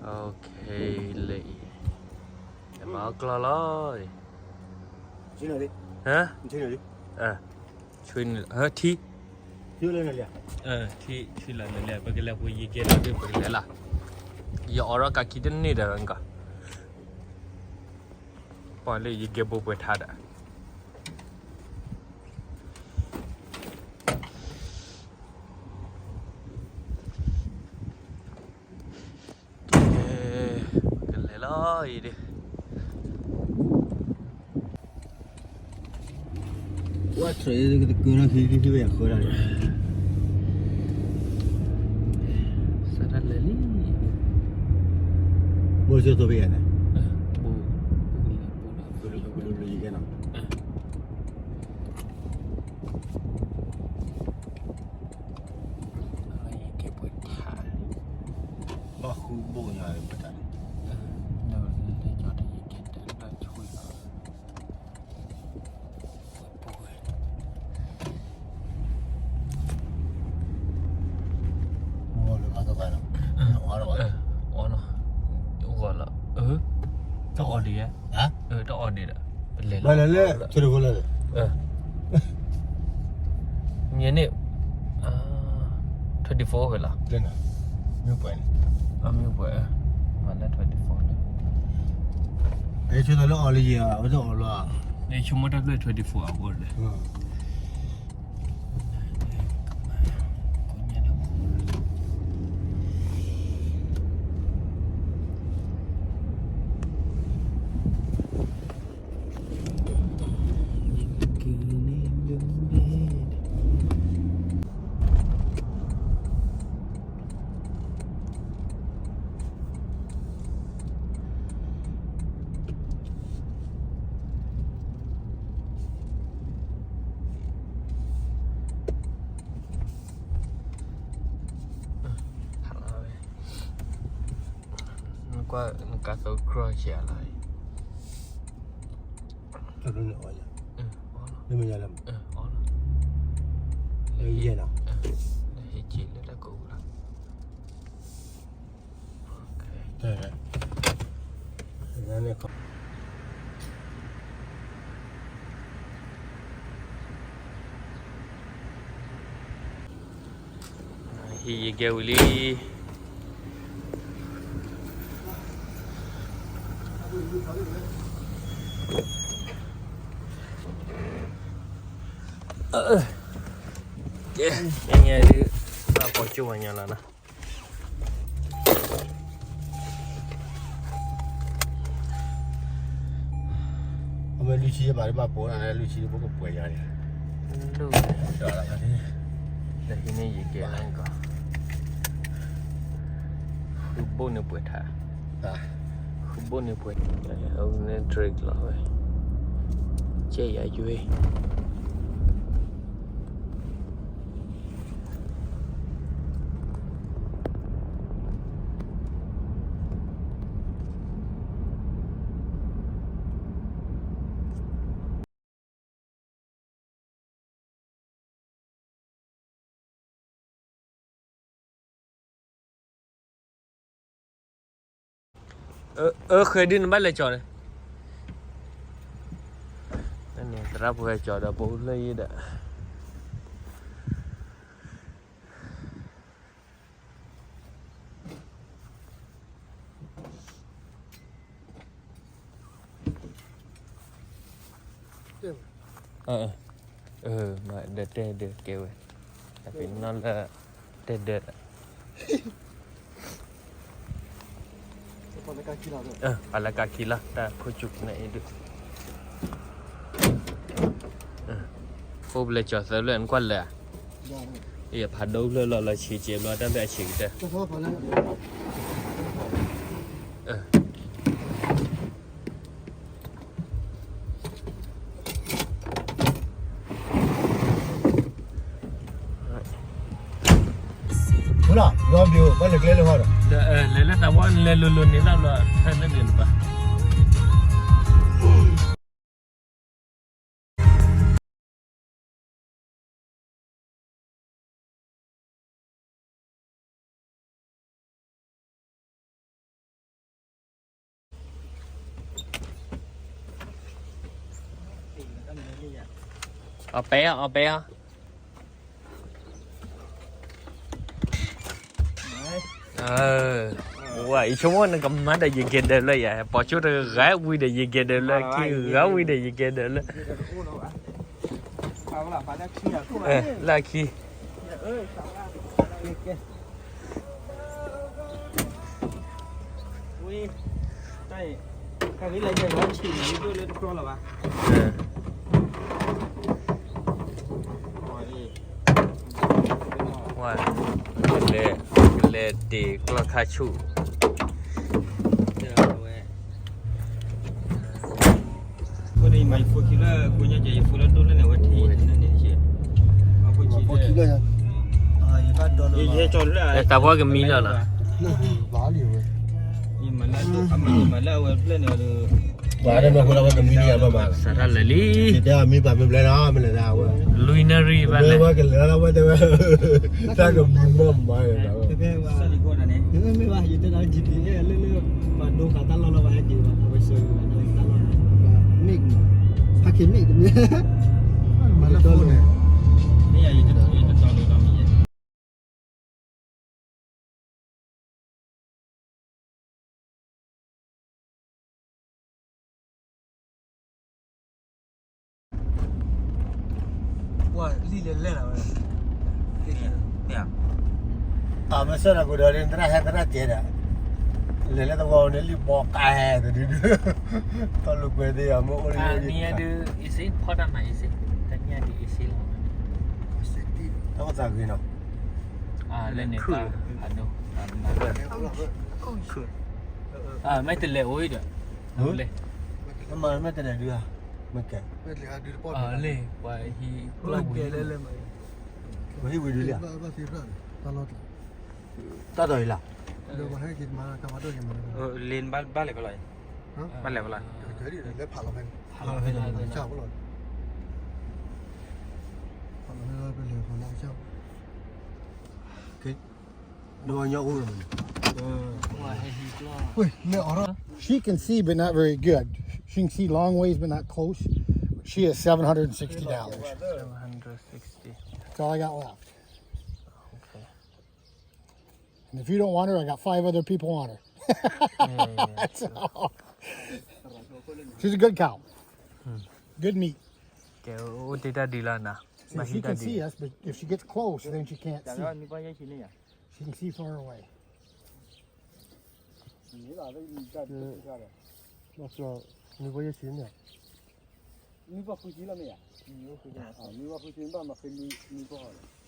Okay, လၢအံၤ မၤအီၣ်ကျီၢ်လီၤအံၤ, ဟၢ, ထံ, ထံ, ထံလၢနလဲၤ, ပကလဲၤဃိယကဲလီၤဒုး ပကလဲၤလီၤ, ယအိးထီၣ်ကးခံတန့ၢ်ဒီးကီး, ပှၤလၢယကဲဘိပှဲၤထါဒီး ကလဲၤလီၤအံၤဒုး, ဝဲထရၢၣ်တကၢၢ်နီၣ်ခံ ခံ ခံ ဝဲယဃၢဒၣ်န့ၣ်, စးထီၣ်လဲၤလံ, ဘိၣ်ဆိသိဖဲယၤန့ၣ်, ဘိၣ်ဆိသိဖဲယၤန့ၣ်, ယကဲပှဲၤထါ, ဘၣ်ဃုဘိၣ်ညါပှဲၤထါန့ၣ်, လၢကၠီတယကဲတၢ်တၢ်ဆိလီၤ, လီၤ, အီၣ်လီၤ, တအီၣ်ဒံးဧါ, တအီၣ်ဒံးဒီး, ပလဲၤလီၤ, လၢ ထရၢၣ်တဖီလၢ မ့ၢ်န့ၣ်, twenty four ဝဲလီၤ, မ့ၢ်ပှဲၤန့ၣ်, မ့ၢ်ပှဲၤ, မၤလၢ twenty four လၢ, ဆိလၢအီၤလၢယၤ အဝဲတအီၣ်လီၤ, ဆိကမိၣ်တၢ်ဖျၢၣ် twenty four အဂီၢ်လၢ နကွၢ်နကါသိ cross ယၤလီၤ, လၢမ့ၢ်ညါလၢ, လၢယဲၢ်နီၤ, လၢဟ့ၣ်က့ၤလၢတၢ်ကိးပူၤလီၤ, ဟံၣ်ယကဲဝံၤလံ, ညါဒုး ဘၣ်ပိာ်ကၠိဝဲညါလီၤနီၤ. အမ့ၢ်လွံၢ်ဆံဘၣ် ဘၣ်ပိာ်န့ၣ် လွံၢ်ဆံဘိကပှဲၤယၤန့ၣ်, ဒီးဟံးန့ၢ်ယကဲလီၤကီး, ဃုဘိၣ်န့ၣ်ပှဲၤထါ, ဃုဘိၣ်န့ၣ်ပှဲၤ, အဝဲန့ၣ် drink လီၤဝဲ, ကဲယၤယွ့ အၢ ဃဲဒုး နဘၣ်လဲၤကၠီၤန့ၣ်, သရၣ်ဖိဟဲကၠီၤဒီး ပအိၣ်လၢယံၤဒီး မၤဒီးတဲဒုးကဲဝဲ, တၢ်ဖံးနီၣ်လၢတဲဒၢးဒီး ပှၤလၢကးခံလီၤ တၢ်ခိၣ်စူၢ်ကနၣ်အံၤဒုး, အိၣ်ဘျဲၣ်ကၠီၤသၢဖျၢၣ် နကွၢ်လၢာ်, ယဖးဒိၣ်ဖျၢၣ်လီၤ လီၤဆံးကဲဘျီ တၢ်ဖျၢၣ်အဆံးကတၢၢ် လၢလၢသးဝဲ လဲၤလိၤလိၤန့ၣ်လၢလီၤ ထၢလၢန့ၣ်တပၤ အီၣ်ပဲအီၣ် အီၣ်ပဲအီၣ်, ဝဲ ယဆိကမိၣ်နကမၤဒီးယကဲဒၢးလၢယၤ, ပိာ်ဆိတဂၤဝံၤဒီးယကဲဒၢးလၢခံ, ဂၤဝံၤဒီးယကဲဒၢးလၢ လၢခံ ဝဲ ကလဲၤ ကလဲၤတ့ၢ်ကျီၢ်ခါဆူၣ် တၢ်ပှၤကမံလီၤနီၤ, ပှၤတမ့ၢ်ဃိလၢဝဲကမံန့ၣ်ယၤဘၣ်မး, စးထီၣ်လၢာ်လံ, ယတဲမ့ၢ်ပှၤမ့ၢ်ဘျဲနီၤ မ့ၢ်လဲၤဒၣ်ဝဲ, လွံၢ်နၣ်ရံၣ်ဘၣ်လဲၣ်, ဝဲကလဲၤလီၤဝဲတဲဝဲ, တၢ်ကမံမီၢ်မး, မ့ၢ်ဘၣ်ယတဲဒီး GPS လၢလၢ ပှၤဒိဃာ်တၢ်လီၢ်လီၤ ပှၤဟဲက့ၤဘၣ် အဝဲဆၢဂ့ၤဘၣ် တၢ်လီၢ် မ့ၢ် ဟဲက့ၤမ့ၢ်တမ့ၢ် မၤလၢဖိန့ၣ် မ့ၢ်ယၤယတတီၤလီၤမ့ၢ်ယဲ ပှၤလံၣ်လဲၤလဲၣ်လီၤဝဲ, အမ့ၢ်ဆၢနၤကိၣ်ဒီးလၢနသရၣ်ဟဲသရၣ်ကဲဒီး, လဲၤလၢသဝီန့ၣ်လံၣ်ဘီကါဟဲသဒုဒု, တၢ်လိာ်ကွဲသ့ၣ်အမ့ၢ်အိၣ်လၢ တၢ်မ့ၢ်ဒုး easy ဖီတၢ်မၤ easy, တၢ်မ့ၢ်ဒုး easy လီၤ, တၢ်အိၣ်သးဂ့ၤနီၤ, လၢန့ၣ် မ့ၢ်တလဲၤအိၣ်ဒီး, မ့ၢ်တလဲၤဒုးဧါ, မ့ၢ်ကဲ, ပှၤဟံးကျီၢ်ဝံၤ, ပှၤဟံးဝံၤဒုးလံ, တၢ်တီၤအံၤလီၤ, လ့ဘၣ်လဲၤဖဲလဲၣ်, ဘၣ်လဲၤဖဲလဲၣ်, လဲၤဖးလီၤဖဲန့ၣ်, ဖးလီၤဖဲန့ၣ်, ဖးလီၤဖဲလဲၤဖးလီၤကစၢ်, She can see, but not very good. She can see long ways, but not close. She has seven hundred sixty dollars. Seven hundred sixty. That's all I got left. Okay. And if you don't want her, I got five other people on her. Yeah, yeah, yeah. So, she's a good cow. Hmm. Good meat. Okay, အိၣ်တ့ၢ်တၢ်ဒုးလီၤနီၤ. See, she can see us, but if she gets close, then she can't see. She can see far away. ဘၣ်ကျီၢ် နွံဘီယဲၢ်ဆံန့ၣ်, နွံဘီဃုဆံလီၤမ့ၢ်ဧါ, နွံဘီဃုဆံဘၣ်မၤဃ့နွံဘီလီၤ.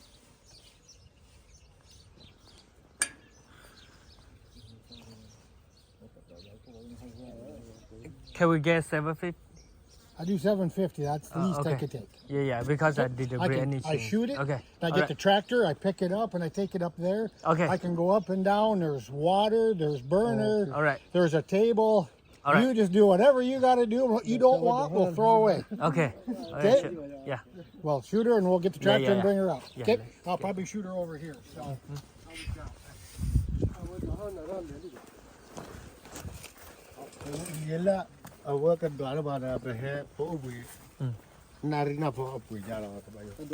Can we get seven fifty? I do seven fifty. That's the least I could take. Yeah, yeah, because I did a I can, I shoot it. Okay. I get the tractor, I pick it up, and I take it up there. Okay. I can go up and down. There's water, there's burners, all right, there's a table. All right. You just do whatever you got to do. What you don't want, we'll throw away. Okay. Okay? Yeah. Well, shoot her, and we'll get the tractor and bring her up. Yeah, yeah. Okay? I'll probably shoot her over here. So. Mm-hmm. ယဲလၢ အဝဲကဒွးလၢဘၣ်ဒီး ပဟဲဖိအိၣ်ဘှံး, နၣ်ရံၣ်နၢ်ဖိအပှ့ၤယါလီၤ ကဘၣ်ယိၣ်, ဟဲ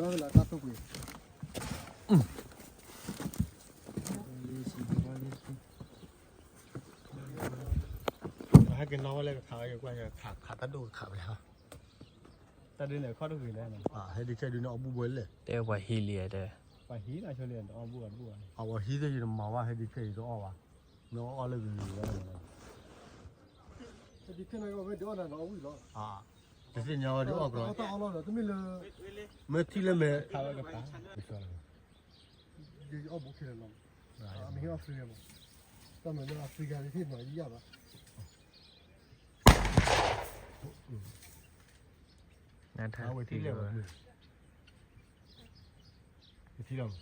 က့ၤနီၣ်ဝဲလၢကခးဝဲ ယကွၢ် ခးတၢ်ဒိၣ်ကခးဝဲ, တၢ်ဒုးန့ၣ် ခီၣ်တဂ့ၤလဲၣ်, ဟဲဒုးခဲဒုးန့ၣ် အီၣ်ဘူၣ်ဘှဲလဲၣ်, တဲပှၤဟံးလံတဲ, ပှၤဟံးနဆိလံ အီၣ်ဘူၣ်အဘူၣ်, အဝဲဟံးသ့ၣ်ယတမၤဝဲ ဟဲဒုးခဲယတအီၣ်ဘၣ်, နအီၣ်လၢဂ့ၤဂ့ၤဝဲ တသ့ၣ်ညါဝဲဒုးအီၣ်ကလီ, မ့ၢ်ထံၣ်လၢမဲာ်, ယအီၣ်ဘူၣ်ခဲလၢာ်လီၤ, မ့ၢ်အီၣ်ဖရံဂၤမး, တၢ်မၤလၢအဖရံဂၤန့ၣ် ဟ့ၣ်မၤယံယၤဘၣ်, နထါဝဲထံၣ်လၢ, ထံၣ်လီၤ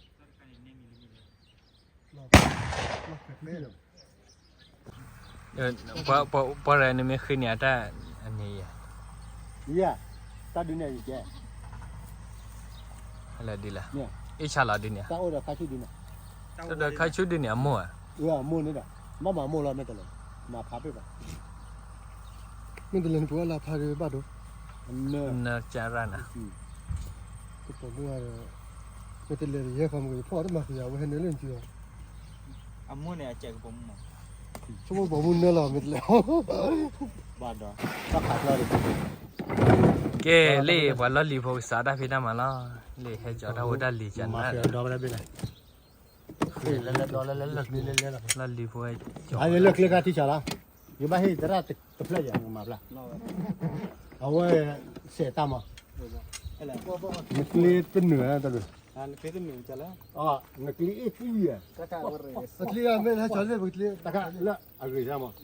ပှၤရဲၣ်န့ၣ်မ့ၢ်ဃ့န့ၢ်အတၢ်အန့ၣ်ယဲ, ယဲ, တၢ်ဒုးန့ၣ်ယကဲ, လၢဒ်လဲၣ်, အ့ၣ်ဆါလီၤဒ်န့ၣ်, တၢ်အိၣ်ဒီးခါဆူၣ်ဒ်န့ၣ်, တၢ်ဒီးခါဆူၣ်ဒ်န့ၣ်အမိၢ်ဧါ, အမိၢ်န့ၣ်ဒီး, မ့ၢ်မၤမိၢ်လီၤ မ့ၢ်တလဲၤ, မၤဖးပ့ၢ်ဘၣ်, မ့ၢ်တလဲၤနပှၤလၢဖးဒုးဘၣ်ဒိ, နကရၢနၤ ကပိာ်မုၣ်ဒီး မ့ၢ်တလဲၤဒီးယဟဲခီမ့ၢ်ကဖီၣ်တမၤကယၤဝဲဟဲနုာ်လၢနစုလီၤ. အမိၢ်န့ၣ်အစဲးကပိာ်မုၣ်မး. ဆိကမိၣ်ပိာ်မုၣ်နၢလီၤ မ့ၢ်တလဲၤ. ဘၣ်ဒီး တၢ်ခးကျီဒီး ကဲ လၢပှၤလီၢ်လံၤဖိကစးတၢ်ဖံးတၢ်မၤလီၤ. လၢဟဲကၠီတၢ်ဖိတၢ်လံၤကၠီနၤဒီး လီၢ်လံၤဖိ လၢကျဲကထံဆးလီၤ. ယဘၣ်ဟ့ၣ်သရၣ်တဖျၢၣ်ယၤ နကမၤဖျါ အဝဲ စဲးတၢ်မး နကျ့တနုာ်တၢ်ဒုး နကျ့အ့ၣ်ကွံယၤ နကျ့မ့ၢ်ဟဲကၠီလၢပကျ့ တခါလၢအဂ့ၤစၢ်မး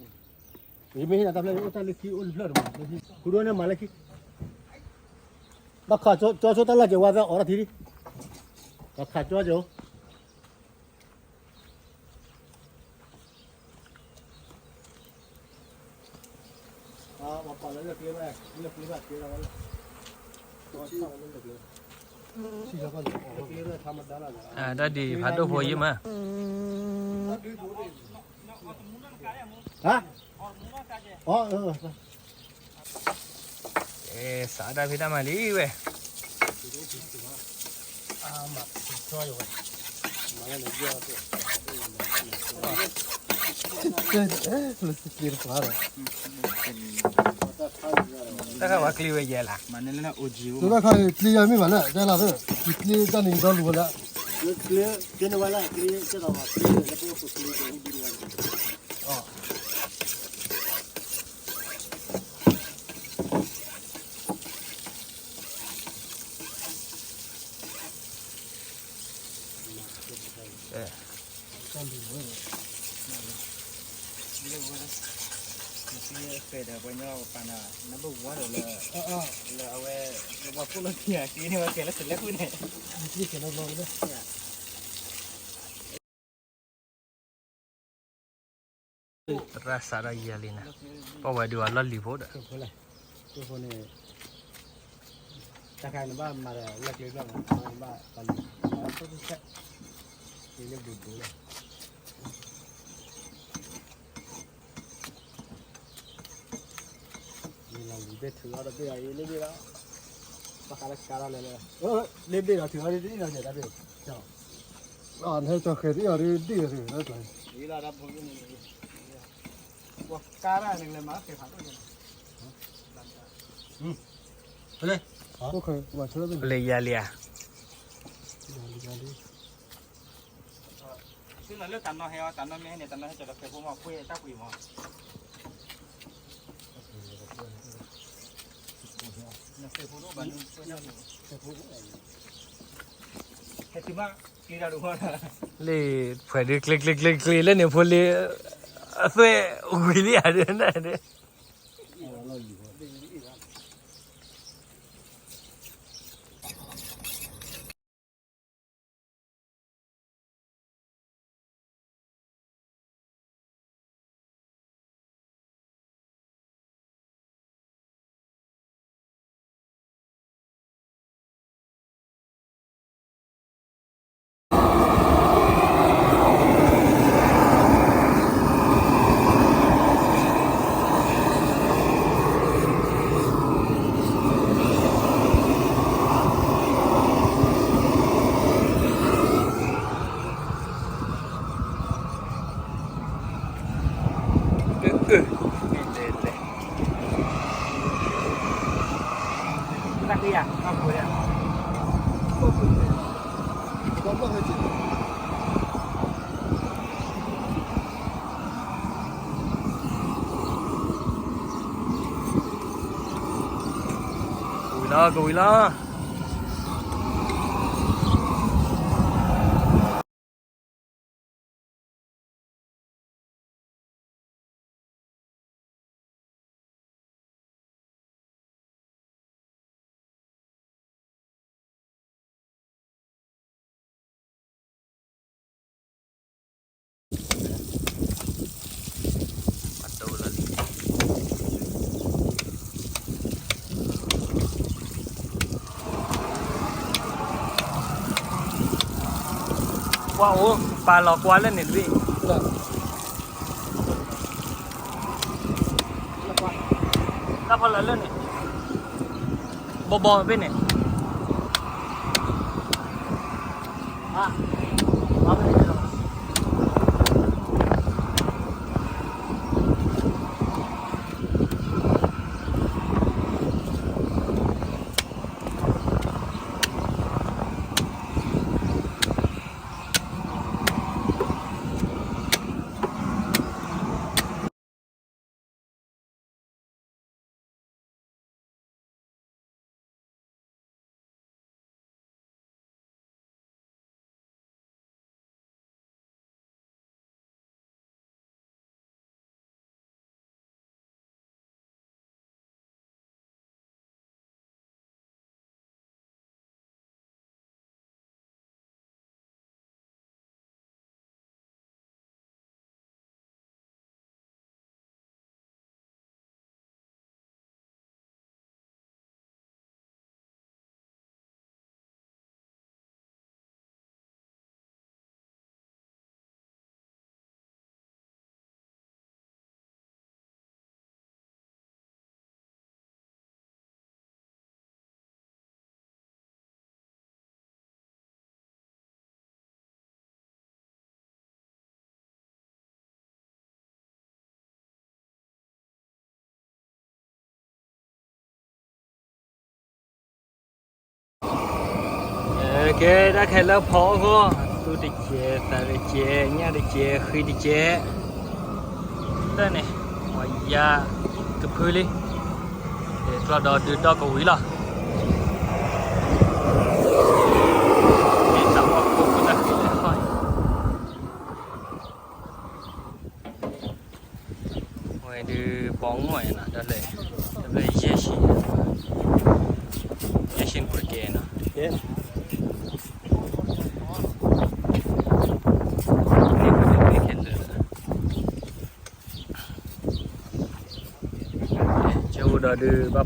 ယမ့ၢ်ဟ့ၣ်နၤတၢ်ဖျၢၣ် ယအိၣ်တၢ်လၢခံအိၣ်တဖျၢၣ်တမး ဃုဒိၣ်န့ၣ်မၤလၢခံ ဘၣ်ခးကၠီဆိတၢ်လၢကဝါသၢအီၤတၢ်ထံဒံး ဘၣ်ခးကၠီကၠီ တၢ်ဒ်ဖးဒိၣ်ဖိယံၤမး ဟါ အီ ကဲ စးတၢ်ဖံးတၢ်မၤလံဝဲ တၢ်ခါဝဲကျ့ဝဲယဲလၢ တၢ်ခါအံၤ ကျ့ယၤမ့ၢ်ဘၣ်လၢ တဲလၢ ယကျ့တၢ်န့ၣ်ဒီလူၤဝဲလၢ ကျ့ ကျ့န့ၢ်ဝဲလၢ ကျ့ ကဲဒီးဝဲ ကျ့ လၢပအိၣ်ခိးကျ့ ကျ့ ဒ်န့ၣ်ဝဲ သရၣ်စးထီၣ်ယဲလံနၤ, ပှၤဝဲဒုးအလီၢ်လံၤဖိဒီး တၢ်ခါန့ၣ်ဘၣ်မၤဒီးလၢကျဲဘျီၣ်မး, ဘၣ်ပာ်လံၤ လၢဘူဒိၣ်လၢ လီၤလံၤဘ့ၣ်ထုးအီၤဒီးဘ့ၣ်အီၤအံၤလၢဘ့ၣ်လီၤ, ဘၣ်ဃးလၢကါထီၣ်လဲၤလၢ လၢဘ့ၣ်ဒီးထုးအီၤဒ်အံၤဒီးတၢ်ဘ့ၣ်, နဟဲကၠီၤဃဲၤဒ်အီၤဒ်အံၤဒ်အံၤ, လၢယၤလံဧါ သုလၢတၢ်နီၢ်ဟဲအီၤ တၢ်နီၢ်မ့ၢ်ဟဲန့ၣ် တၢ်နီၢ်ဟဲကၠီၤဒီးဃဲၤဖိမး ကွ့တၢ်ကွံမး, ဟဲတုၤမး ကျ့တၢ်ဒိၣ်မး, လၢဖှဲးဒုးကျ့ကျ့ကျ့ကျ့လၢန့ၣ်ဖိလ့ အသွဲၣ်ဝံၤလံဧါဒုးနၤဒုး ကဝံၤလီၤ ကဝံၤလီၤ. ကွၢ်အိၣ် ပာ်လီၤကွၢ်လၢန့ၣ်တဘ့ၣ်, တၢ်ဖီလာ်လၢန့ၣ်, ဘီဘီဘ့ၣ်န့ၣ်, ကဲ တၢ်ခဲလၢာ်ဖီအဂီၢ်, သူၣ်တစဲး သးတစဲး ညၣ်တစဲး ဃံတစဲး, တၢ်န့ၣ် ပှၤယါကဖုလံ, တြီဒီးဒုးဒီကဝံၤလီၤ. တၢ်မီၢ်ခိၣ် တၢ်ဃံလၢာ်ဖီ ဝဲဒုးပီၤငွဲ့နီၤ တဖျၢၣ် တဖျၢၣ်ယဲၢ်ဆံ, ယဲၢ်ဆံနကွဲးကဲနီၤ, န့ၣ်ဝဲဒုးမ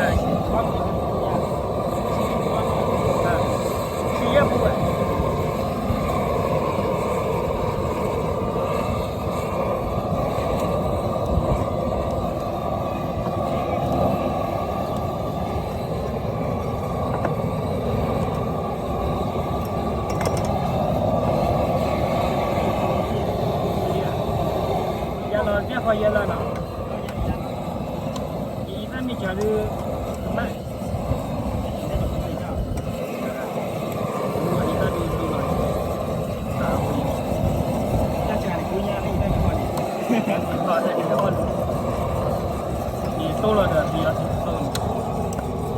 ့ၢ်ခဲလၢာ်လီၤ, ကၠိဒီးဒုးဘၣ်ဖီဒၣ်လီၤ. အဲ ပက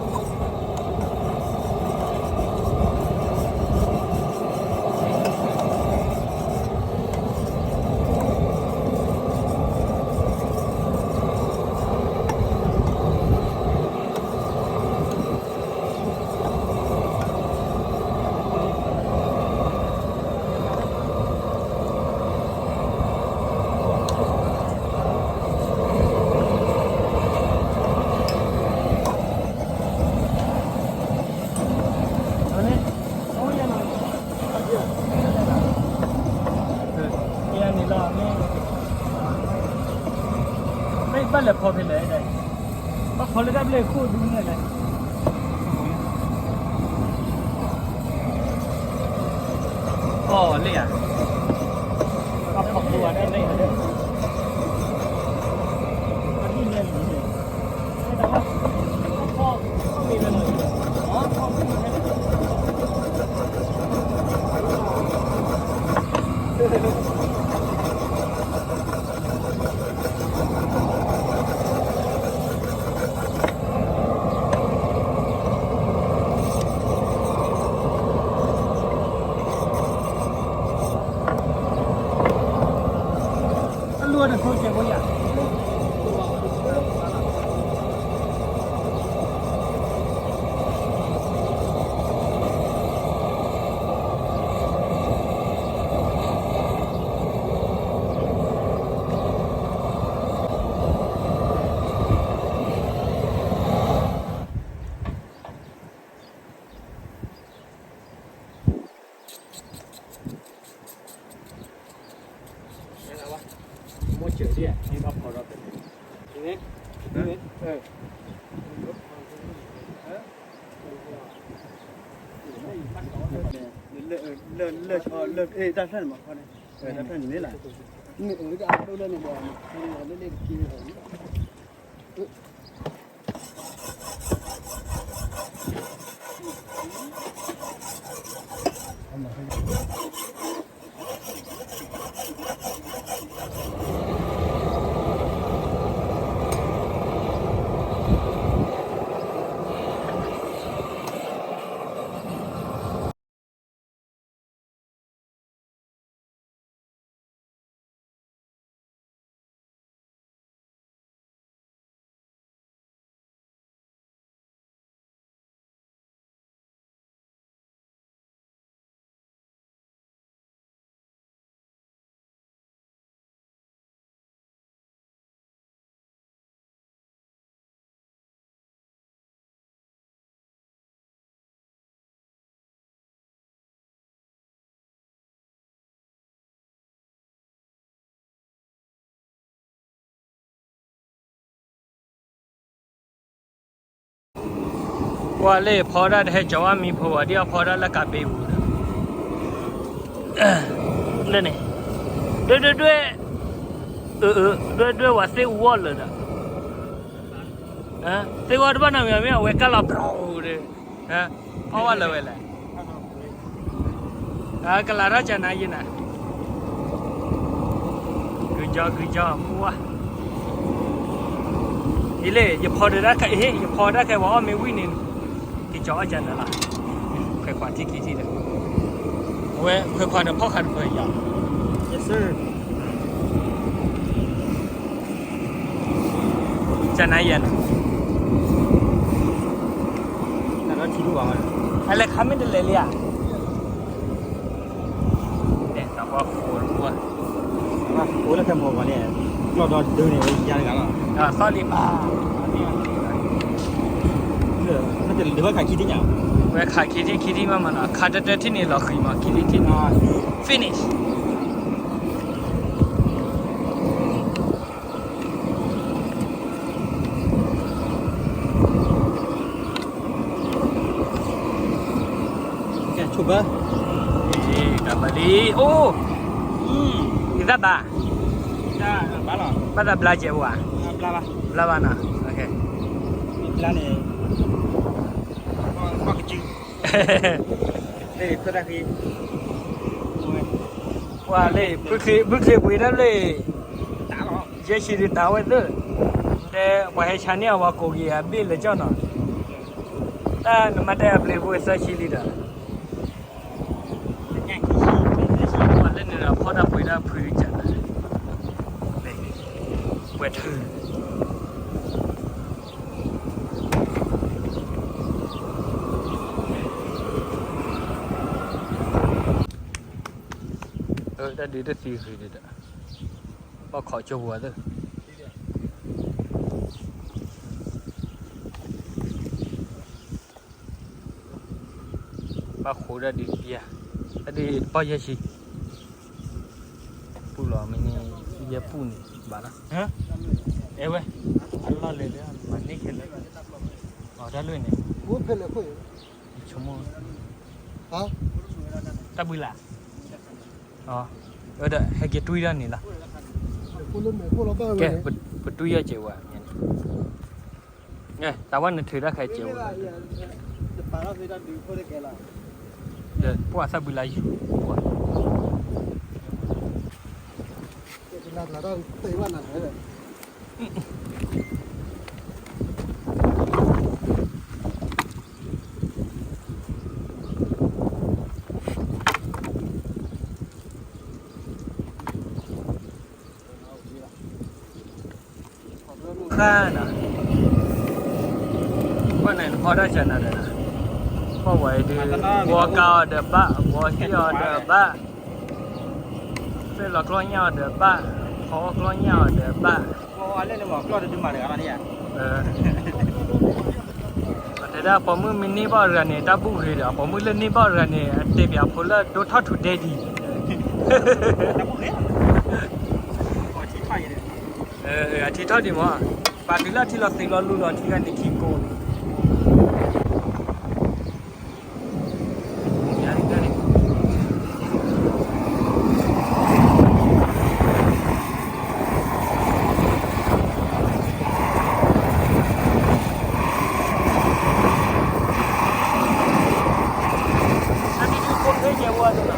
ဝံၤလံ ပကဝံၤလံ. ယလီၤတၢ်ဃီယဲလီၤနီၤ, ယအံၤသၣ်မ့ၢ်ကၢ်ဒုး ဘၣ်လဲၤဖီဖဲလဲၣ်, ဘၣ်ဖီလၢတၢ်ဘျဲၣ်ခိၣ်ဒုန့ၣ်လဲၣ်. အီၣ်လၢယၤ, ဘၣ်ဖီခိၣ်ဝဲတၢ်ဘျဲၣ်, အဒုန့ၣ် အလိၣ်တဖိကဲဖိယၤ. တၢ်ဖျၢၣ်န့ၣ်မ့ၢ်လၢ မ့ၢ်အၢတၢ်အဒိၣ်လၢန့ၣ်ဒီး လၢလၢက့ၤဝဲ ကွၢ်လၢဖီဒၣ်တဟဲကၠီၤဝဲမံၤဖိဘၣ် ဒ်အဖီဒၣ်လၢကးဘ့ပူၤဒီး လၢန့ၣ် ဒွဲၣ်ဒွဲၣ်ဒွဲၣ် ဒွဲၣ်ဒွဲၣ်ဝဲသ့ၣ်အူအီၣ်လၢာ်ဒီး သ့ၣ်အူအီၣ်တဘၣ်နီတမံၤ မ့ၢ်အဝဲကၢ်လီၤပျီဒီး အီၣ်ဝဲလၢာ်ဝဲလဲၣ် ကလၤထီၣ်ကနၤယဲနၤ ဂုၤကၠီဂုၤကၠီမူဝါ အံၤလၢ ယဖီဒၣ်တၢ်ခဲ ယဖီဒၣ်ခဲ ပှၤအီၣ်မ့ၢ်ဝံၣ်န့ၣ် က့ၤကၠီၤအီၣ်ကနၤလီၤ ခွဲးခွးထံခံထံဒီး အဝဲခွဲးခွးဒီးဖီၣ်ဃာ်တပၢၤယၤ Yes sir ကနၤယဲနၤ အလဲၤခါမ့ၢ်တလဲၤလံဧါ တဲသးပှၢ်ဃိတမူဘၣ် ဃိလၢခဲမီၤပှၤန့ၣ် ကျီၢ်ဒီဒုန့ၣ် ဝဲယါတဂၤလီၤ သီၣ်လံဘၣ် လၢဘၣ်ခးခံထံၣ်ညါ ဝဲခးခံထံၣ်ခံထံၣ်မးမးနီၤ ခးတၢတၢထံၣ်န့ၣ်လီၤဃံၤမး ခံထံၣ်ခံထံၣ် finish ကဲ ဆိဘၢ တၢ်ဘၣ်လံ အိၣ် အံၤသၣ်ဘၣ် ဘၣ်သးဘျါကဲးဝဲ ဘျါဘၣ်နီၤ ဘျါန့ၣ် ကွၢ်လၢ ဘုခလ့ပှ့ၤဒၣ်လၢ ယဲၢ်ဆံဒုးတၢ်ဝဲသ့ၣ် တဲပှၤဟဲဆါန့ၢ်အဝဲကိးက့ၤအဘ့ၣ်လၢကၠီၣ်နီၤ တၢ်နမၤတဲအပျ့ၤဖိသၢဆံလံဒီး လၢန့ၣ်ဒီးဖီၣ်တၢ်ပှ့ၤဒၣ်ဖုကၢ်နၤ ပှဲၤထၢၣ် တၢ်ဒုးတသံဂ့ၤဒံးဒီး ဘၣ်ခိးကၠိပူၤသ့ၣ် ဘၣ်ဃိးဒၣ်ဒုးတပျၢ် တၢ်ဒုးတပီၢ်ယဲၢ်ဆံ ပူၣ်လီၤမ့ၢ်န့ၣ် ယဲၢ်ပူၣ်န့ၣ် ဘၣ်လီၤ အဲဝဲ အလီၢ်လၢလၢမၤန့ၢ်ခဲလၢာ် အတၢ်လွဲၢ်န့ၣ် ဆိကမိၣ် တၢ်ဘှံးလၢ် အဒီးဟဲက့ၤတွံၢ်ဒၣ်န့ၣ်လီၤ ကဲ ပတွံၢ်ယီၢ်စဲးဝဲ သးဝဲနထုးတၢ်ခဲကဲးဝဲ ဒီးပှၤသၣ်ဘှံးလၢယူၤ ဃၣ်နၤ ကွၢ်န့ၣ်နဖီတၢ်စၢၤနၤဒီး ကွၢ်ဝဲဒုး ဝီကါအီၤဒီးဘၣ် ဝီဟံၣ်အီၤဒီးဘၣ် သ့ၣ်လီၤကျီၢ်ညၣ်အီၤဒီးဘၣ် ဖီကျီၢ်ညၣ်အီၤဒီးဘၣ် တဲဒၣ်ပိာ်မုၣ်မ့ၢ်န့ၢ်ဘၣ်တဂၤန့ၣ် တၢ်ဘူၣ်ဂ့ၤဒီး ပိာ်မုၣ်လၢန့ၢ်ဘၣ်တဂၤန့ၣ် အတဲပၠးဖိလၢဒိ talk to daddy အထံထီၣ်ဒံးမး ပာ်တုၤလၢအထံလီၤသ့းလီၤလူလီၤထံဂၤန့ၣ်ခံကိး အိၣ်လီၤသ့လံ ထံအိၣ်လီၤသ့လံ အ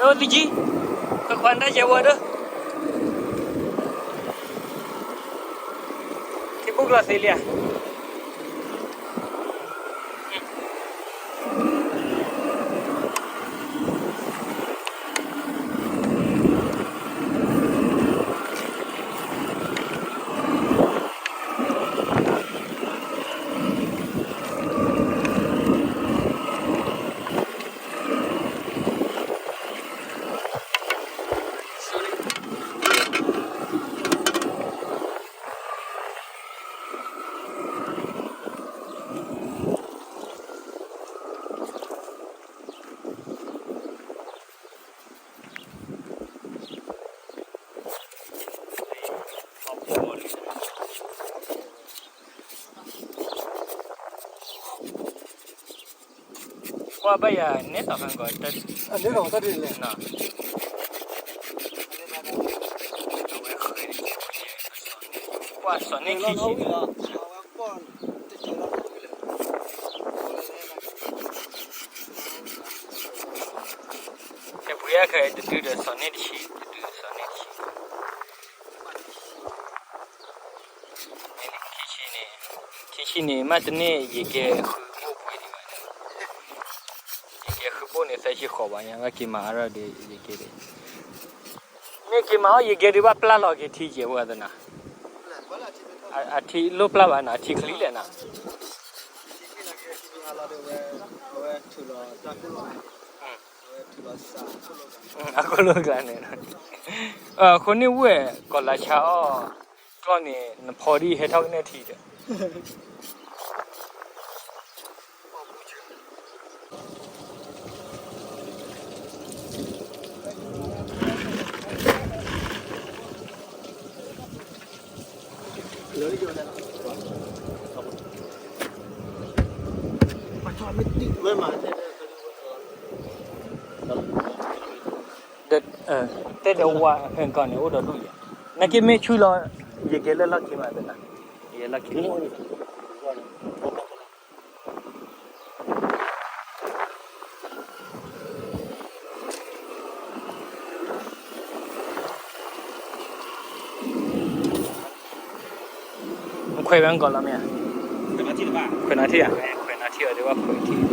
သံကံ ခွါနတၢ်ယဲဝဲဒီး ထံပူၤကျီသ့လံဧါ. ကွၢ်ဘၣ်ယၤ နဲထီၣ်ခါကီး နဲထီၣ်တၢ်ဒ်လဲၣ်နီၤ. ကွၢ်စီၤန့ၢ်ခံဆံန့ၣ် ကဲပှ့ၤအခဲအံၤတဒုဒီးစီၤန့ၢ်တဆံ တဒုစီၤန့ၢ်တဆံ ခံဆံန့ၣ်, ခံဆံန့ၣ် မ့ၢ်တန့ၢ် ယကဲဃုဘိၣ်ပှ့ၤဒံးဘၣ်, ယကဲဃုဘိၣ်န့ၣ် သၢဆံဃိးဘၣ်ညါ ဘၣ်က့ၤမၤအါထီၣ်ဒီး ယကဲဒံး, မ့ၢ်က့ၤမၤအီၣ်ယကဲဒံးဘၣ်ပျၢ်လီၤက့ၤထံယဲၢ်ဝဲသနာ်, အထံလိၣ်ပျၢ်ဘၣ်နီၤ အထံချံလဲၣ်နီၤ အခိၣ်လိၣ်ကျါန့ၣ်, အဃိန့ၣ်ဝဲၢ်ကီၤလၤဆါအီၣ် ကျီၢ်န့ၣ် နဖီဒ်ဟဲထီၣ်ကနဲၣ်ထံဒီး တဲဒီးဝါဖဲကီၢ်န့ၣ် အိၣ်ဒီးဒူၣ်ယၤ, နာ်က့မ့ၢ်ဆူၣ်လီၤ, ယကဲလၢလီၢ်ခံမးသနာ်, ယဲလီၢ်ခံ ခွဲးဝဲကီးလီၤမ့ၢ်ဧါ, ခွဲးနီထံၣ်ဧါ, ခွဲးနီထံၣ်အီၤဒီးဘၣ်ခွဲးထံၣ်,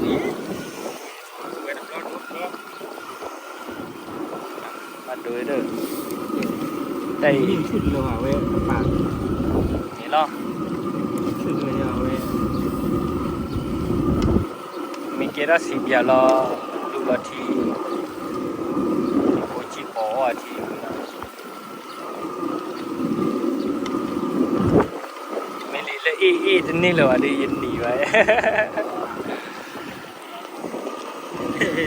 ဘၣ်ဒိဒီး, တၢ်အံၤ, န့ၣ်လီၤ, မ့ၢ်ကဲထီၣ်စံးပၠးလီၤ, လူလီၤထံ, ဖိကံၢ်ပီၤအီၣ်အထံ မ့ၢ်လံလၢအ့ၣ်အ့ၣ်တန့ၢ်လၢၤဘၣ်ဒီး ယနံၤဘၣ်, အလူၤ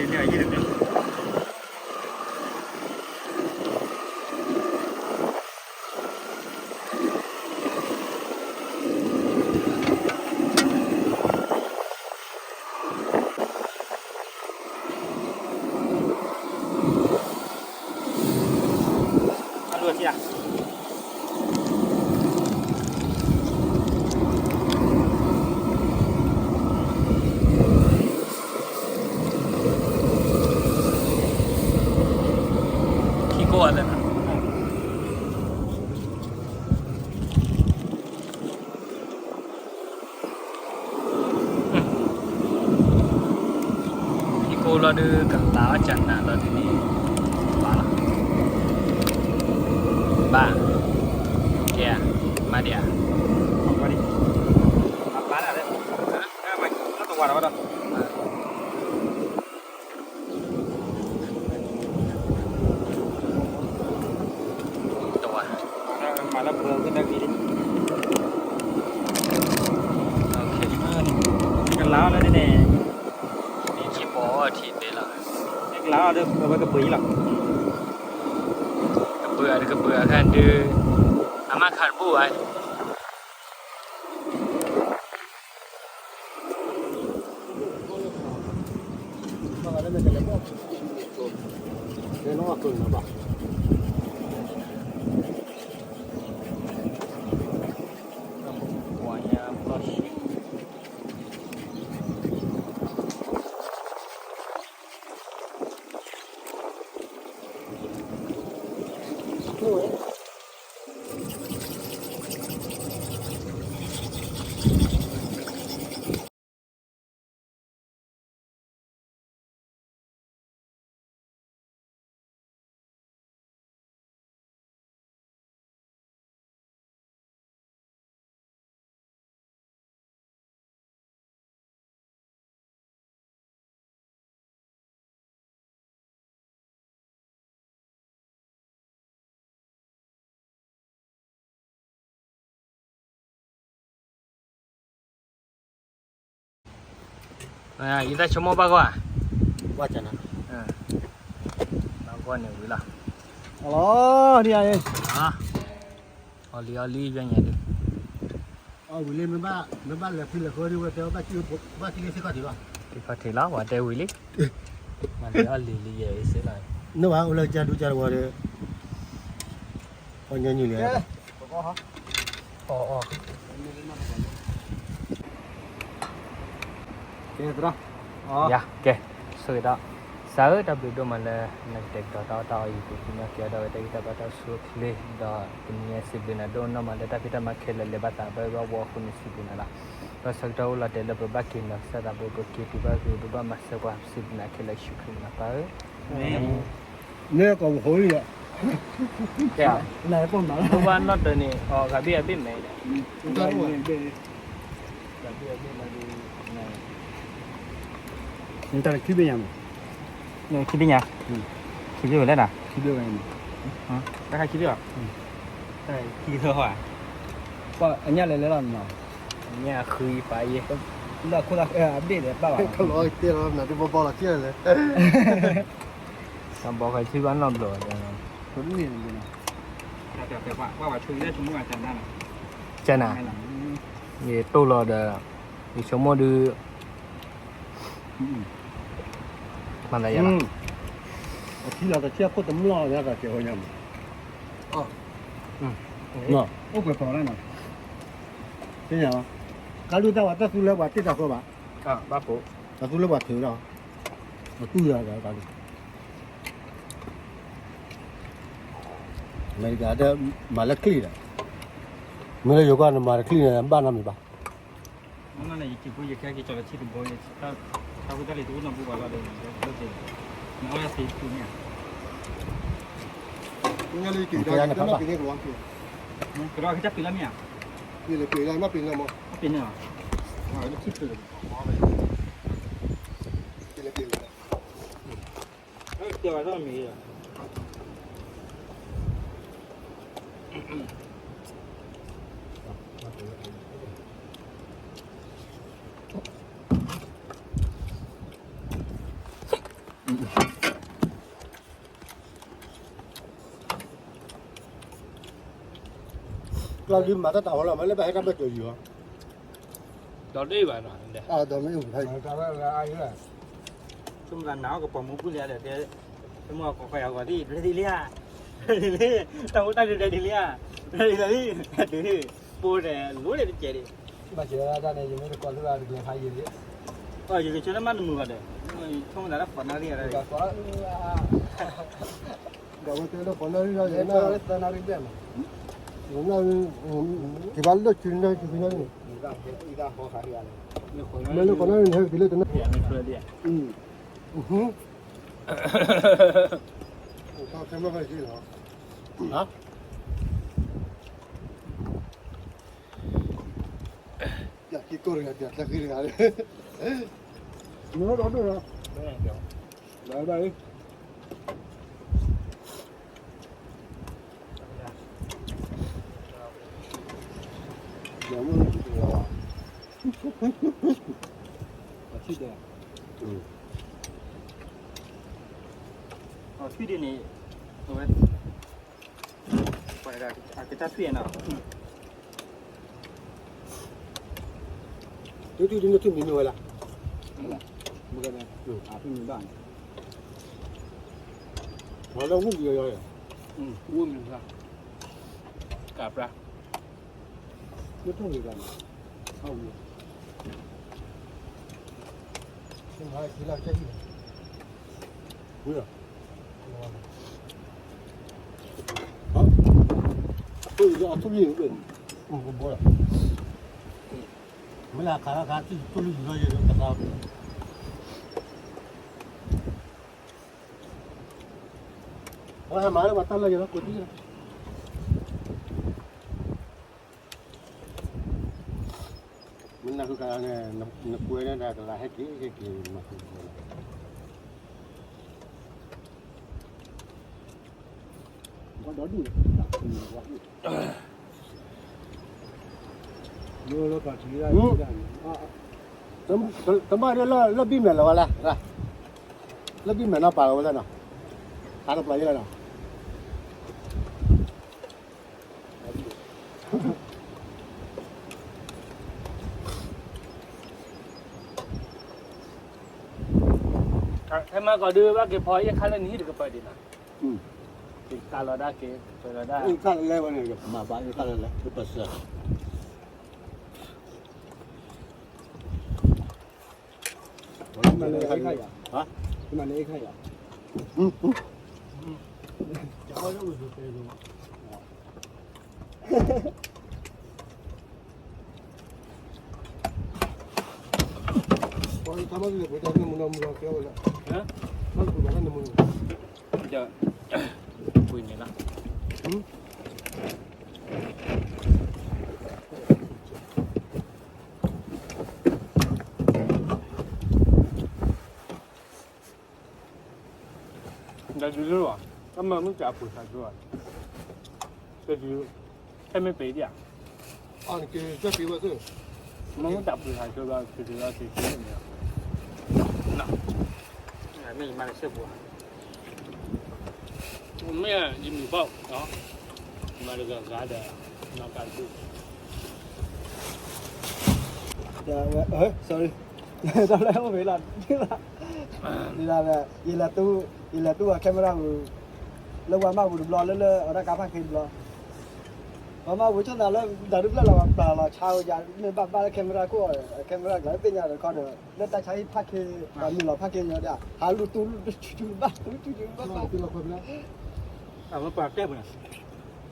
ထံၣ်ဧါ, ထံကိၢ်အသးနၤ ထံကိၢ်လီၤဒုး ကလၤအီၣ်ကနၤလီၤဒုးန့ၣ်, ဘၣ်လီၤ, ဘၣ်, ကဲ, မၤဒံးဧါ, ပၢ်ဒံး, ပၢ်ဒံး, တဝၤလီၤဘၣ်ဒီး တဝၤ, မၤလၢပှဲၤကတၢၢ်ဂ့ၤလံ, ကလၤအီၣ်လၢန့ၣ်, မ့ၢ်က့ၤပိာ်အီထံသ့လီၤ, ကလၤအီၣ်ဒီးအဝဲကပှ့ၤလီၤ, ကပှ့ၤအီၤဒီးကပှ့ၤအီၤခါဒုး, အမါခးတဘူၣ်ဘၣ် ပှၤညါပျီၢ်ဆံး, ယသးဆိကမိၣ်ဘၣ်ကွၢ်, ဘၣ်ကွၢ်န့ၣ်ဝံၤလီၤ, အီၣ်လံအီၣ်လံယညါဒုး, အီၣ်ဝံၤလံ မ့ၢ်ဘၣ်လဲၤဖုလဲၤဃီဒုး ဝဲတဲဘၣ်က့ၤဘၣ်က့ၤလၢစ့ၢ်ကီးတ့ၢ်လီၤ, စ့ၢ်ကီးတ့ၢ်လီၤ ပှၤတဲဝံၤလံ, မၤလံအီၣ်လံလံယဲအံၤစ့ၢ်လီၤ, နဘၣ်အိၣ်လၢကစၢ်ဒူကစၢ်တဝီဒီး ပှၤညီနုၢ်လံ, အီၣ်အီၣ်, ကဲ, ဆိၣ်ဂ့ၤဒီး, ကစၢ်ဧၢ တၢ်ဘျုးဒိၣ်မးလၢ နကတဲာ်ကတီၤတၢ်အီၣ်တၢ်အီအံၤ ပကမၤကဲဒီးဝဲတၢ်ဂံၢ်တၢ်ဘါတၢ်အိၣ်ဆူၣ်အိၣ်ချ့, ဒီးတနံၤအံၤစံးဘျုးနၤဒိၣ်နီၢ်မးလၢတၢ်ဖံးတၢ်မၤခဲလၢာ် လဲၤဘၣ်သးဘၣ်ဝဲအဃိန့ၣ်စံးဘျုးနၤလီၤ, ဒီးဆၢကတီၢ်အိၣ်လီၤတဲာ်လၢပဘၣ်က့ၤနီၤကစၢ်သးဘိ ပက့ၤတုၤဘၣ်ဂ့ၤ ပဘၣ်မၤစၢၤပှၤ ပစံးဘျုးနၤခဲလၢာ် ယ့ၣ်ၡူးခရံာ်မံၤ ပၢ်ဧၢ, မ့ၢ်, မ့ၢ်ကိးပဖိလံ, ကဲ, ပဘၣ်နီၢ်တၢၤန့ၣ် အဂၤဘ့ၣ်အဘ့ၣ်မဲာ်, တၢ်ခံဘ့ၣ်ညါမး, ခံဘ့ၣ်ညါ, ခံဘ့ၣ်ဝဲလဲၣ်နၤ, ခံဘ့ၣ်ဝဲ, တၢ်ခံဘ့ၣ်အီၤ, တၢ်ခံဘ့ၣ်အီၤ, အညၣ်လဲၤလဲၤလီၤနီၤ, အညၣ်ဃုပာ်ယဲ, လၢခိၣ်သးအဘ့ၣ်ဒီးပာ်ဘၣ်, ကလီၤတဲလီၤနၤဒုးဘီဘီလီၤကဲလဲၣ်, ဘီခါဆံဘၣ်နီတဘျီ, ကနၤ, ယတိၢ်လီၤဒီး, ယဆိကမိၣ်ဒုး, မၤသးယၤလီၤ, အထံလီၤတဆဲခိၣ်တမျိၢ်ညါတၢ်ကဲဝဲညါမး, အိၣ်ပှဲၤဖီလၢနီၤ, သ့ၣ်ညါ, ကါဒုးတၢ်ဝဲတၢ်သူလၢပှၤတ့ၢ်တၢ်ဃၢဘၣ်, တၢ်သူလၢပှၤထုးလီၤ, အတူၢ်ယၤဒီးကါဒုး အမဲရကၤဒၣ်မၤလၢချံၣ်ဒီး, မ့ၢ်လၢယိၤကီၢ်န့ၣ်မၤတချံၣ်န့ၣ် ဘၣ်နီတမံၤဘၣ်, မ့ၢ်လၢယက့ၤဖိယကဲက့ၤကၠီလီၤဆံၣ်တဘိ, တၢ်ဖိတၢ်လံၤတအိၣ်နီတဘိဘၣ်လီၤဒီး, နအီၣ်လၢသ့ၣ်တဖုန့ၣ်, ကဲယၤန့ၣ်ဖးဘၣ်, ကဒီးကစၢ်ပ့ၤလၢမ့ၢ်ဧါ, ပ့ၤလၢပ့ၤလၢမ့ၢ်ပ့ၤလၢမ့ၢ်, ပ့ၤန့ၣ်လီၤ, ပ့ၤလၢပ့ၤလၢ ကျီၢ်ဒုးမၤတၢ်တၢ်ဝဲလီၤ မ့ၢ်လၢဘၣ်ဟဲတၢ်ဘၢၣ်စၢၤယံၤလီၤ, ဒီးတအံၤဘၣ်နီၤ, ဒီးမ့ၢ်အူၣ်ဖဲ, ဆိကမိၣ်သးနၤအီၣ်ကပီၤမူပူၤလံဒီး, ဆိကမိၣ်ကီၢ်ခီယၤဂီၤဒ် ဒ်လံဧါ, ဒ်လံ, တၢ်ဖိတၢ်လံၤဒ်လံဧါ, ဒ်လံ, ဒ်လံ, ပိၢ်ဒီးလိၤန့ၣ်တကဲးဒံး, ဘၣ်ဆၣ်တၢ်န့ၣ် ယမ့ၢ်တကိးသုဘၣ်တကလဲၤဖးယံၤလံ, ယကဆၢလၢမးတမုာ်ဘၣ်ဒီး, ဆိကမိၣ်သးလၢပှၤနၣ်ရံၣ်ဒီး ဒီးဝဲတဲလၢပှၤနၣ်ရံၣ်ဒီး သၢနၣ်ရံၣ်ဘျဲၣ်မး, ကဘၣ်လၢဆူနၣ်ရံၣ်ဆူနၣ်ရံၣ်န့ၣ်, မ့ၢ်လၢပှၤနၣ်ရံၣ်န့ၣ် ဟဲက့ၤလၢတနၣ်ရံၣ်, ယက့ၤကိးတဂၤ တၢ်ချၢဃံတဂၤလၢ, မ့ၢ်ဒီးဒိၣ်လီၤ, ဘၣ်ဘၣ်, အထံၣ်ဒ်န့ၣ်, အဝဲ ပှၤအကစၢ်ထွံၣ်နီၤ, တုၤတုၤဒ်နထွံၣ်မံၤမ့ၢ်ဝဲလၢ, မ့ၢ်ထွံၣ်မံၤဘၣ်, ဝဲလၢဝူၣ်ကယီယီ, ဝူၣ်မံၤဘၣ်, ကးပြၢ, မ့ၢ်ထွံၣ်မံၤဘၣ်န့ၣ်, ဟီၣ်ဝံၤ, မ့ၢ်လီၤကဲအံၤ, ဝံၤလီၤ, ဟီၣ် အထူၣ်လံၣ်, မ့ၢ်လၢခါလၢခါ တၢ်ထူၣ်လံၣ်ယူၤလီၤယဲၤလၢပသး, ပှၤဟဲမၤလၢပှၤတၢ်လၢယဲၤလီၤ ကိးတံၢ်လီၤ. မ့ၢ်နၢ်ဟူကါန့ၣ် နကွဲန့ၣ်ဒီးကလၤဟဲက့ၤဟဲက့ၤမၤဃုာ်ဃုာ်လီၤ. တမ့ၢ်ဒ်လၢ လၢဘံၣ်မဲာ်လီၤဝဲလဲၣ်, လၢဘံၣ်မဲာ်နီၤပာ်လီၤဝဲလဲၣ်နီၤ, ဟးတပျီၤယဲလဲၣ်နီၤ. ထဲမၤကီးဒုး ဘၣ်က့ၤဖီအ့ၣ်ခါလၢနဟံၣ်တကပၤဒံးနီၤ, က့ၤကးလီၤဒၣ်က့ၤ ပၢၤလီၤဒၣ်, အ့ၣ်ခါလၢလဲၣ်ဝဲန့ၣ် ကမၤဘၣ်အ့ၣ်ခါလၢလဲၣ် ကပၢၤစၢၤ မၤန့ၣ်အ့ၣ်ခါယၤ, မၤန့ၣ်အ့ၣ်ခါယၤ, ပှၤတၢ်မၤလၢပှဲၤတၢ်နမူနီၢ်မူနီၢ်ကဲဝဲလၢ, မၤလၢပှဲၤတၢ်နမူနီၢ်, ပှဲၤန့ၣ်လီၤ. ဒီးဒုးလၢဘၣ်, ကမၢမုၢ်တၢ်ပှ့ၤသးကၢဘၣ်, တဒုး, ဟဲမ့ၢ်ပှ့ၤဒံးဧါ, အက့ၤကပှ့ၤဝဲသ့ၣ်, မ့ၢ်တၢ်ပှ့ၤသးကၢဘၣ် ကဒုးလီၤက့ၤက့ၤန့ၣ်လီၤ, မ့ၢ်ယမၤတစဲးပူၤ, မ့ၢ်ယမံၤဘၣ်, မၤတဂၤဂၤဒီး, နီၢ်ကၢ်ဒုး sorry, တၢ်လၢအိၣ်ဝဲလီၤ, ဒ်လၢ, ယလဲၤတူၢ်အ camera ပူၤ, လၢပှၤမၢ်ပူၤတဘျီ လၢလၢအဝဲဒၣ်ကါဖးခ့တဘျီ, ပှၤမၢ်ပူၤဆီၣ်သးလၢ တၢ်ဒုးဖျၢၣ်လီၤပှၤပျၢ်လီၤဆါဝဲယၤ မ့ၢ်ဘၣ်ဘၣ်လၢ camera ခိၣ်အီၤ camera ကျါလၢသ့ၣ်ညါဒီးခီဒီး လၢတၢ်ဆါဟံၣ်ဖးခ့, ပှၤမုၢ်လီၤဖးခ့ညီဒၣ် ဟးလူၤတူၢ်လူၤတူၢ်ဘၣ်တူၢ်တူၢ်ဘၣ်ဘၣ်, အဝဲပှၤတဲပူၤန့ၣ်,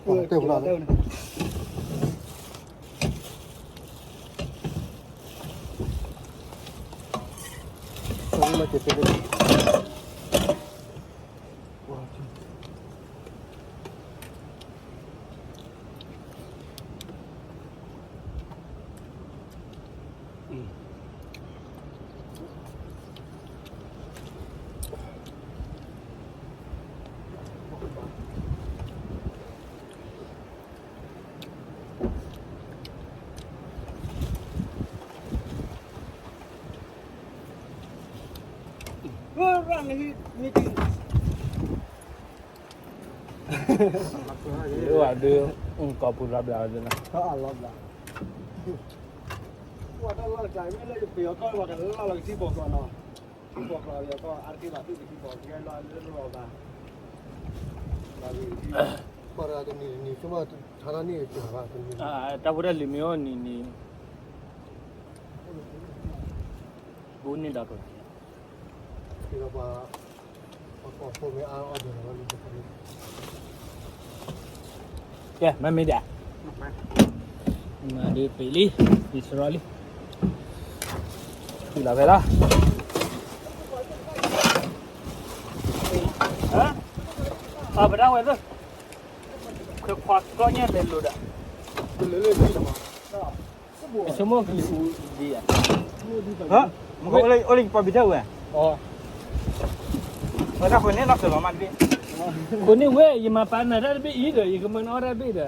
ပှၤတဲပူၤလီၤ. လၢဝဲဒုး, ကိးပူၤလီၤဘျးဝဲဒၣ်လီၤ, လီၤဘျး, ပှၤတၢ်လီၢ်တကး မ့ၢ်လၢယပှ့ၤအီၤကီၢ် ပှၤကလီၢ်လီၤကထံပိာ်ကျိာ်နီၤ, ထံပိာ်ကျိာ်လီၤအီၤကီၢ် အါတက့ၢ်ဘၣ် သူၣ်ကထံပိာ်ကျိာ် ကဲလီၤလၢလီၤဘၣ်, ပှၤတနံၤတနံၤ ဆိကမိၣ်ထါထါန့ၣ် တၢ်ဘၣ်တနံၤ, တၢ်ဖိတၢ်လံၤမ့ၢ်အိၣ်နံၤနံၤ, ဘူးန့ၢ်ဒီး ကဲ, မ့မ့ၢ်ဒၣ်, မၤဒုးပ့ၤလံ, ပ့ၤစရီလံ, ပ့ၤလီၤဖဲလီၤ, ပဒၣ်ဝဲသ့ၣ်, ခွဲခွါကီၢ်ညါလဲၤလိာ်ဒီး ဆိကမိၣ်ကလံၤအူဒံးဧါ, မ့ၢ်အိၣ်လၢယပီပံၤထၢၣ်ဝဲ, ဝဲဒၣ်ဃိန့ၣ်နီၢ်စၢၤလီၤမးတဘ့ၣ်, ဃိန့ၣ်ဝဲ ယမၤပာ်နၤတၢ်တဘ့ၣ်အံၤဒီး ယကမၢနအီၣ်တၢ်တဘ့ၣ်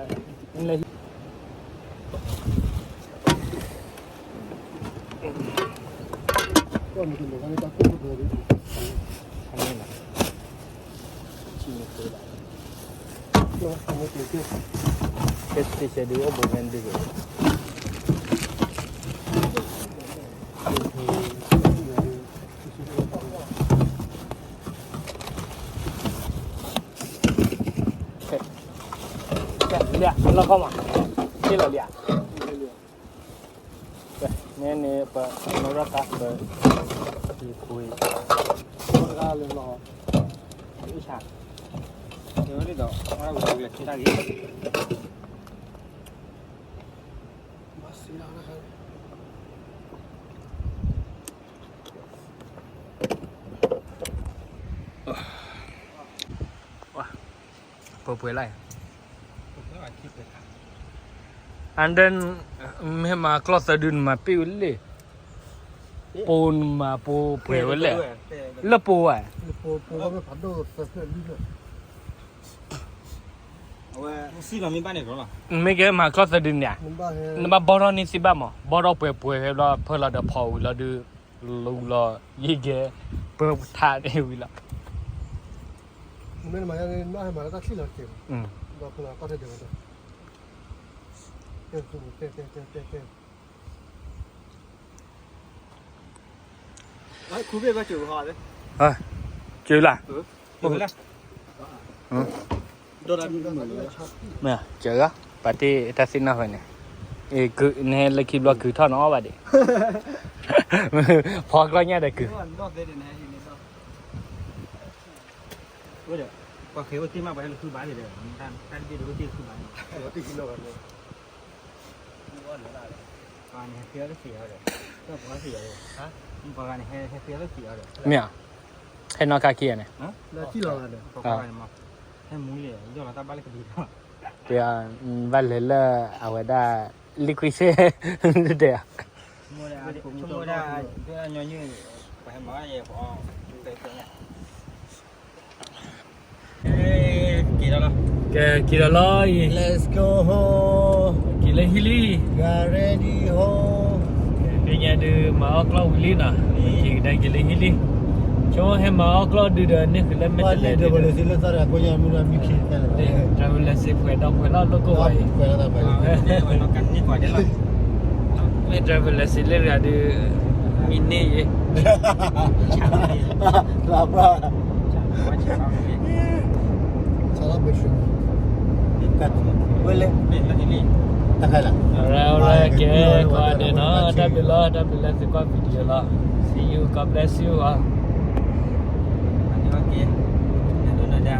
ဒီး, လဲၤ ကဲ special ဒုးအိၣ်ဘိမ့ၢ်ဒုးက့ၤ ကဲ လၢအလီၢ်ခီမး ဟ့ၣ်လီၤလံဧါ, ကဲ မ့ၢ်န့ၣ် ပနီၢ်ရၣ်ကါ ပ ယကွ့ တဂၤလၢလီၤ အ့ၣ်ဆၣ် ဒီး ဝဲလဲၤထံတၢ်ဂ့ၤ ပှဲၤပှဲၤလၢ်, အဒဲ, မ့ၢ်မၤကျီၢ်သၢဒုနမၤပ့ၢ်ဝဲလဲၣ်, ပိနမၤပိပှဲၤဝဲလဲၣ်, လၢပိဧါ, မ့ၢ်ကဲမၤကျီၢ်သၢဒုန့ၣ်ဧါ, နဘၣ်ဘီထီၣ်န့ၢ်သ့ဘၣ်မး, ဘီထီၣ်ပှဲၤပှဲၤဖဲဘျီ ဖၢလီၤဒီးဖီဝံၤလီၤဒုး, လူလီၤယ့ၢ်ကဲ, ပၢထးန့ၣ်ဝံၤလီၤ. ကၢလၢ်, မ့ၢ်ကၢ, ပာ်တ့ၢ်တၢ်သ့ၣ်နီၣ်ဝဲန့ၣ်, နဟဲလၢခံဘျီကုၤထီၣ်နီၣ်ဘၣ်ဒံး, ဖီကျီၢ်ညါဒီးကုၤ မ့ၢ်ဧါ, ဟဲနီၣ်ခါခံဂၤန့ၣ်, ပှၤ, ဘၣ်လဲၤလၢအဝဲဒၣ်လံကွံစ့ၢ်, တဲ, ဘၣ်လဲၤလၢ ကဲ, က့ၤဒီးလီၤအံၤ, က့ၤလၢဟံၣ်လံ, ကညးဒုးမၤအီၣ်ကျီၢ်ဝံၤလံနီၤ, က့ၤကဒါက့ၤလၢဟံၣ်လံ, ဆိဟဲမၤအီၣ်ကျီၢ်ဒုးဒီးန့ၣ်ဃုာ်လၢမဲာ်တလဲၤဒုး, driver license ပှဲၤဒီးပှဲၤလီၤလိၣ်ကိၢ်ဝဲအံၤ, မ့ၢ် driver license လၢဂၤဒုး, မံန့ၢ်ယဲ ဝဲလဲၣ်, ကဲ, ကွၢ်ဒဲးနီၤ, တၢ်ဘျုးလီၤ, တၢ်ဘျုးလၢသုကွၢ် video လီၤ, see you, God bless you အီၤ, နဒိၣ်နဒါ